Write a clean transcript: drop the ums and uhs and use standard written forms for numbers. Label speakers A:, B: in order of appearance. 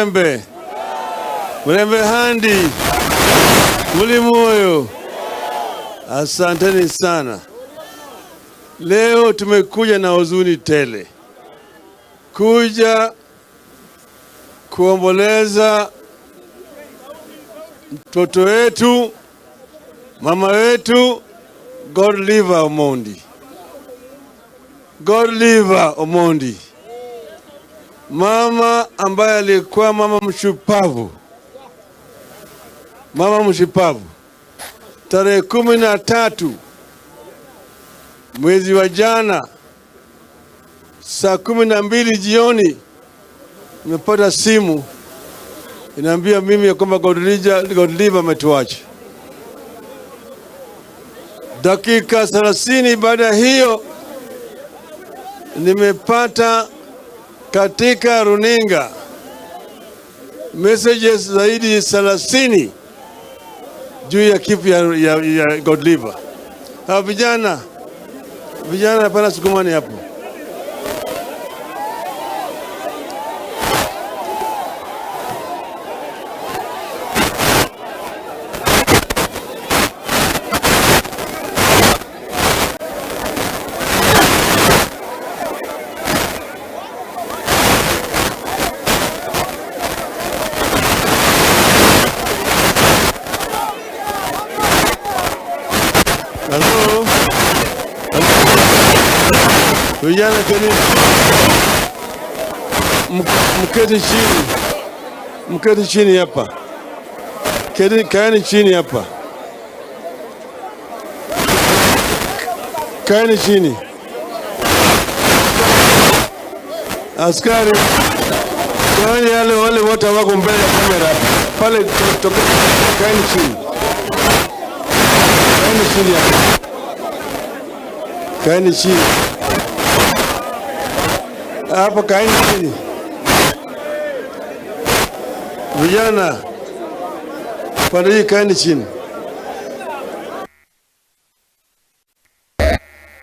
A: Mulembe. Mulembe handi. Muli moyo. Asanteni sana. Leo tumekuja na huzuni tele kuja kuomboleza mtoto wetu, mama wetu Godliver Omondi. Godliver Omondi, mama ambaye alikuwa mama mshupavu, mama mshupavu. Tarehe 13 mwezi wa jana saa 12 jioni nimepata simu inaambia mimi ya kwamba Godliver ametuacha. Dakika 30 baada ya hiyo nimepata katika runinga messages zaidi 30 juu ya kifo ya Godliver. Hawa vijana hapana, sukumani hapo. Hello? Vijana keni, mketi chini, mketi chini hapa, kaeni chini hapa, kaeni chini. Askari, kaeni wale wote wako mbele ya kamera pale, kaeni chini, kaeni chini hapa, kaeni chini hapo, kaeni chini. Vijana pande hii, kaeni chini.